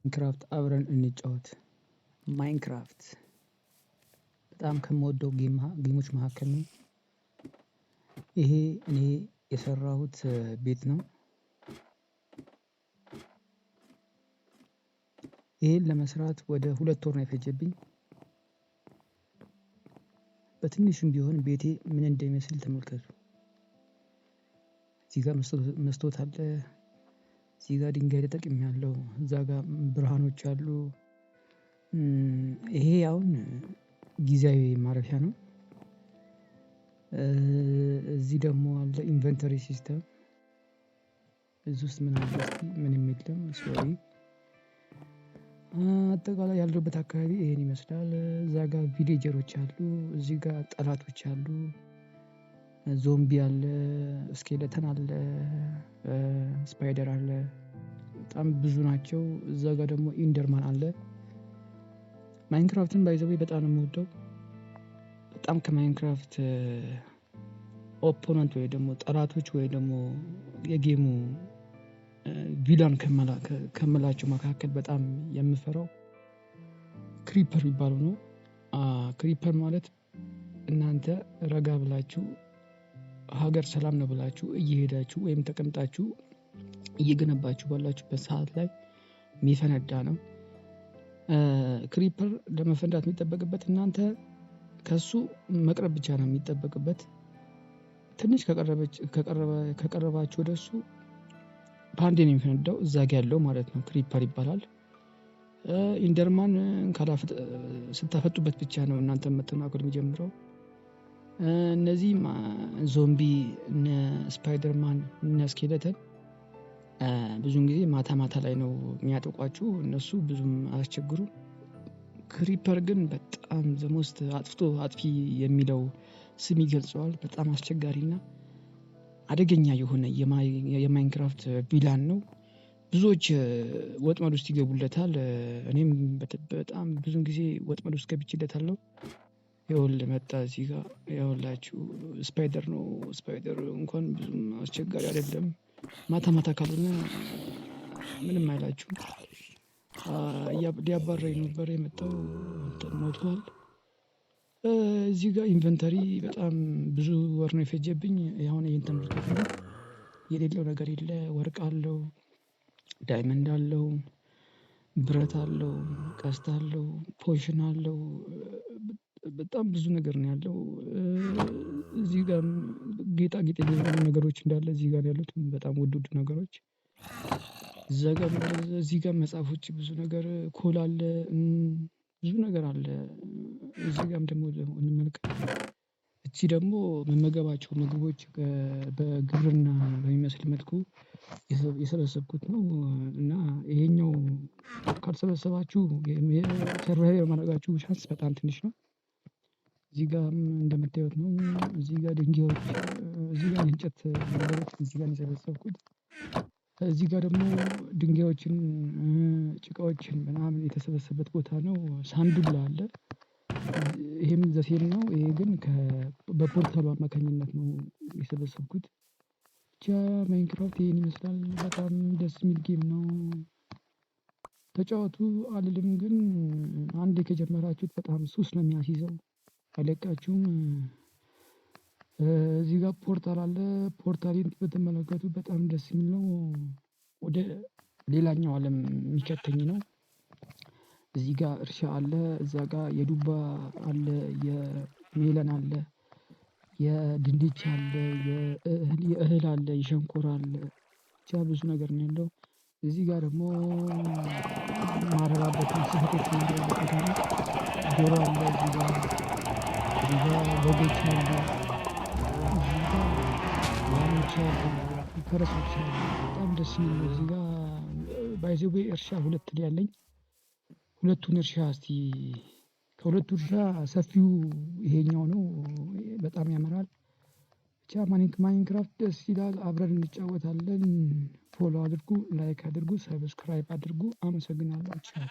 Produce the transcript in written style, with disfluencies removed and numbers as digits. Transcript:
Minecraft አብረን እንጫወት። Minecraft በጣም ከምወደው game ኦች መካከል ነው። ይሄ እኔ የሰራሁት ቤት ነው። ይሄን ለመስራት ወደ 2 ወር ነው የፈጀብኝ። በትንሹም ቢሆን ቤቴ ምን እንደሚመስል ተመልከቱ። እዚህ ጋር መስታወት አለ። እዚህ ጋር ድንጋይ ተጠቅሜያለሁ። እዛ ጋር ብርሃኖች አሉ። ይሄ አሁን ጊዜያዊ ማረፊያ ነው። እዚህ ደግሞ አለ inventory system። እዚህ ውስጥ ምን አለ እስቲ? ምንም የለም። Sorry። አጠቃላይ ያለሁበት አካባቢ ይሄን ይመስላል። እዛ ጋር villager ኦች አሉ። እዚህ ጋር ጠላቶች አሉ። ዞምቢ አለ፣ skeleton አለ፣ spider አለ። በጣም ብዙ ናቸው። እዛ ጋር ደግሞ enderman አለ። Minecraft ን by the way በጣም ነው የምወደው። በጣም ከ Minecraft opponent ወይ ደግሞ ጠላቶች ወይ ደግሞ የ game ኡ villain ከምላቸው መካከል በጣም የምፈራው creeper የሚባለው ነው። Creeper ማለት እናንተ ረጋ ብላችሁ ሀገር ሰላም ነው ብላችሁ እየሄዳችሁ ወይም ተቀምጣችሁ እየገነባችሁ ባላችሁበት ሰዓት ላይ የሚፈነዳ ነው። Creeper ለመፈንዳት የሚጠበቅበት እናንተ ከሱ መቅረብ ብቻ ነው የሚጠበቅበት። ትንሽ ከቀረባችሁ ወደሱ በአንዴ ነው የሚፈነዳው፣ እዛ ጋ ያለው ማለት ነው። Creeper ይባላል። Enderman ስታፈጡበት ብቻ ነው እናንተ መተናኮል የሚጀምረው። እነዚህ ዞምቢ፣ እነ spiderman፣ እነ skeleton ብዙን ጊዜ ማታ ማታ ላይ ነው የሚያጠቋችሁ። እነሱ ብዙም አያስቸግሩም። Creeper ግን በጣም the most አጥፍቶ አጥፊ የሚለው ስም ይገልጸዋል። በጣም አስቸጋሪና አደገኛ የሆነ የ Minecraft villain ነው። ብዙዎች ወጥመድ ውስጥ ይገቡለታል። እኔም በጣም ብዙን ጊዜ ወጥመድ ውስጥ ገብቼለታለሁ። ይኸውልህ መጣ እዚህ ጋር፣ ይኸውላችሁ spider ነው። Spider እንኳን ብዙም አስቸጋሪ አይደለም። ማታ ማታ ካልሆነ ምንም አይላችሁም። ሊያባረኝ ነበር የመጣው፣ ሞቷል። እዚህ ጋር inventory በጣም ብዙ ወር ነው የፈጀብኝ። አሁን ይሄን ተመልከቱ። የሌለው ነገር የለ። ወርቅ አለው፣ diamond አለው፣ ብረት አለው፣ ቀስት አለው፣ potion አለው። በጣም ብዙ ነገር ነው ያለው። እዚህ ጋር ጌጣጌጥ የሚሆኑ ነገሮች እንዳለ እዚህ ጋር ያሉት በጣም ውድ ውድ ነገሮች እዛ ጋር፣ እዚህ ጋር መጽሐፎች፣ ብዙ ነገር፣ coal አለ፣ ብዙ ነገር አለ። እዚህ ጋርም ደግሞ እንመልከት። እቺ ደግሞ መመገባቸው ምግቦች በግብርና በሚመስል መልኩ የሰበሰብኩት ነው። እና ይሄኛው ካልሰበሰባችሁ survive የማድረጋችሁ chance በጣም ትንሽ ነው። እዚህ ጋርም እንደምታዩት ነው። እዚህ ጋር ድንጋዮች፣ እዚህ ጋር የእንጨት ነገሮች እዚህ ጋር ነው የሰበሰብኩት። እዚህ ጋር ደግሞ ድንጋዮችን፣ ጭቃዎችን ምናምን የተሰበሰበት ቦታ ነው። ሳንዱላ አለ። ይሄም the same ነው። ይሄ ግን በ portal ኡ አማካኝነት ነው የሰበሰብኩት። ብቻ Minecraft ይሄን ይመስላል። በጣም ደስ የሚል game ነው። ተጫወቱ አልልም፣ ግን አንዴ ከጀመራችሁት በጣም ሱስ ነው የሚያስይዘው። አይለቃችሁም። እዚህ ጋር portal አለ። Portal ኤን ብትመለከቱ በጣም ደስ የሚል ነው። ወደ ሌላኛው አለም የሚከተኝ ነው። እዚህ ጋር እርሻ አለ። እዛ ጋር የዱባ አለ፣ የ melon አለ፣ የድንች አለ፣ የእህል አለ፣ የሸንኮራ አለ። ብቻ ብዙ ነገር ነው ያለው። እዚህ ጋር ደግሞ ማረባበት እንስሳቶች ማረባበት ቦታ ነው። ዶሮ አለ እዚህ ጋር። እዚህ ጋር በጎች አሉ። እዚህ ጋር ላሞች አሉ፣ ፈረሶች አሉ። በጣም ደስ የሚል ነው። እዚህ ጋር by the way እርሻ ሁለት ላይ ያለኝ፣ ሁለቱን እርሻ እስቲ፣ ከሁለቱ እርሻ ሰፊው ይሄኛው ነው። በጣም ያምራል። ብቻ Minecraft ደስ ይላል። አብረን እንጫወታለን። Follow አድርጉ፣ like አድርጉ፣ subscribe አድርጉ። አመሰግናለሁ። ቻው።